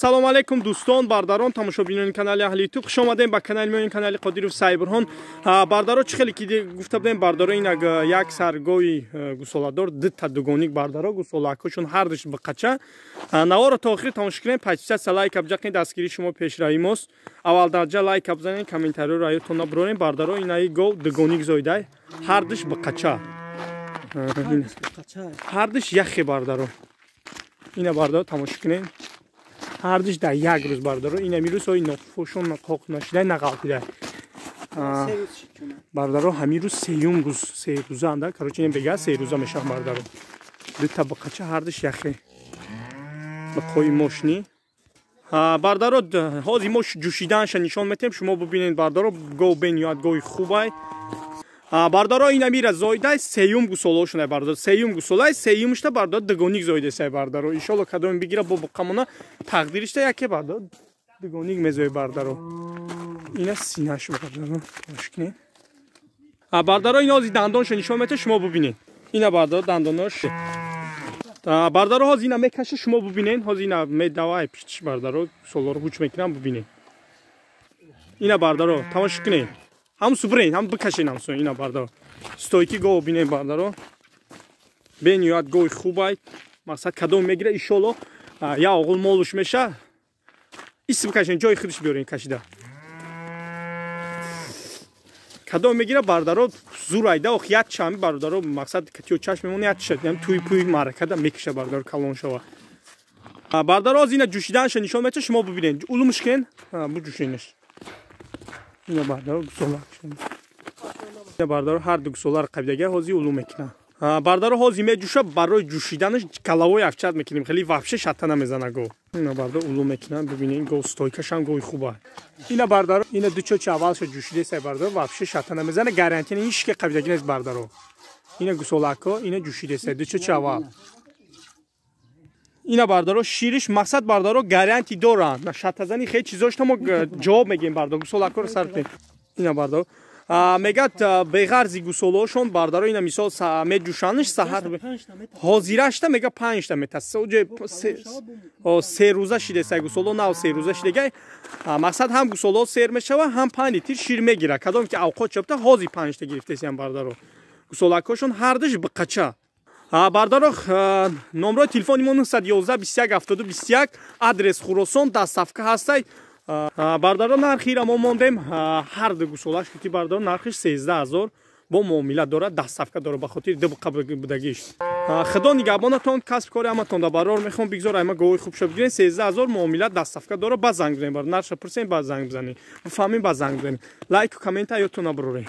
Салом алейкум, дӯстон, бардарон, тамошобинони канали Аҳли Ютуб. Хуш омадем ба канали мо, ин канали Қодиров Сайбурҳон. Бардаро, чӣ хеле ки гуфта будем, бардаро, ин як саргоҳи гусоладор, дута дугоник, бардаро, гусолакҳошон ҳардуш биқача. Наворо то охир тамошо кунем, подписаться, лайка бҷақин, дастгирии шумо пешравӣ мост. Аввал дарҷа лайка бизанед, комментариёро раётон набурорем. Бардаро, инаи гов дугоник зоидай, ҳардуш биқача. Ҳардуш яхе, бардаро. Ина, бардаро, тамошо кунем, ҳардуш дар як рӯз, бардаро. Ина мирӯз ҳои нофошон қоқ нашидай, нағалтида, бардаро. Ҳамин рӯз сеюм рӯз, серӯзаанда, короче, ин бега серӯза мешаванд, бардаро. Дута биқача, ҳардуш яхе, биқои мошни, бардаро. Ҳозир мо ҷӯшидаанша нишон метем, шумо бубинед, бардаро. Гов бениёяд гови хубай, бардаро. Ина мира зоидай, сеюм гусолаошунай, бардаро, сеюм гусолай, сеюмшта, бардаро, дугоник зоидесай, бардаро. Иншолло, кадоме бигира, бо буқамона тақдиришта яке, бардаро, дугоник мезои, бардаро. Ина синаш, бардаро, тошкне, бардаро. Ина ҳозир дандоншо нишон мета, шумо бубинед. Ина, бардаро, дандонош, бардаро. Ҳозир ина мекаша, шумо бубинед. Ҳозир ина медавай пиштиш, бардаро, гусоларо ҳуч мекунам, бубинед. Ина, бардаро, тамошо кунед, ҳам субрен, ҳам бикашен, ҳамсу. Ина, бардаро, стойки гов бинед, бардаро, бениёяд гови хубай. Мақсад, кадом мегира, иншолло, я оғул молуш меша. Ис бикашен, ҷои худаш биёрен кашида. Кадом мегира, бардаро, зур айда ох як чами, бардаро. Мақсад, катиё чашм мемона, як чиша туи пуи маъракада мекиша, бардаро, калон шава, бардаро. Оз ина ҷӯшидаанша нишон мета, шумо бибинед. Улумш кен бу ҷӯшинаш. Ина, бардаро, гусола, ина, бардаро, ҳар ду гусоларо қабидага ҳозир улу мекунам, бардаро. Ҳозир меҷӯша, барои ҷӯшиданаш калавои афчат мекунем, хеле вообще шатта намезана гов. Ина, бардаро, улу мекунам, бибинед, гов стойкашам гови хуба. Ина, бардаро, ина ду чочи аввалша ҷӯшидесай, бардаро, вообще шатта намезана, гарантия ҳеч ке қабидаги нест, бардаро. Ина гусолако, ина ҷӯшидесай ду чочи аввал. Ина, бардаро, шириш. Мақсад, бардаро, гарантӣ доранд, шаттазани хеле чизошта мо ҷавоб мегӯем, бардаро. Гусолакоро сар кунем. Ина, бардаро, мегӯяд, беғарзи гусолаошон, бардаро, ина мисол меҷӯшанаш саҳар ҳозирашта, мега, панҷта мета. Се рӯза шидесай гусоло, нав 3 рӯза шидегай. Мақсад, ҳам гусолао сер мешава, ҳам 5 литр шир мегира. Кадом ки авқот шабта, ҳозир панҷта гирифтесиям, бардаро. Гусолакҳошон ҳардуш биқача, бардаро. Номрои телефони мо 911 21 72 21, адрес Хуросон, доставка ҳастай, бардаро. Нархира мо мондем, ҳар ду гусолаш ки, бардаро, нархиш 13 000, бо муомила дорад, доставка дорад, ба хотири ду будагиш. Худо нигаҳбонатон, касб кори ҳаматон да барор мехоҳам. Бигзор айма говои хуб ша бигирен. 13 000, муомила, доставка дорад. Ба занг бизанед, бар нархша пурсем, ба занг бизанед, бифаҳмем, ба занг бизанед. Лайку коммента ёдтон набуроред.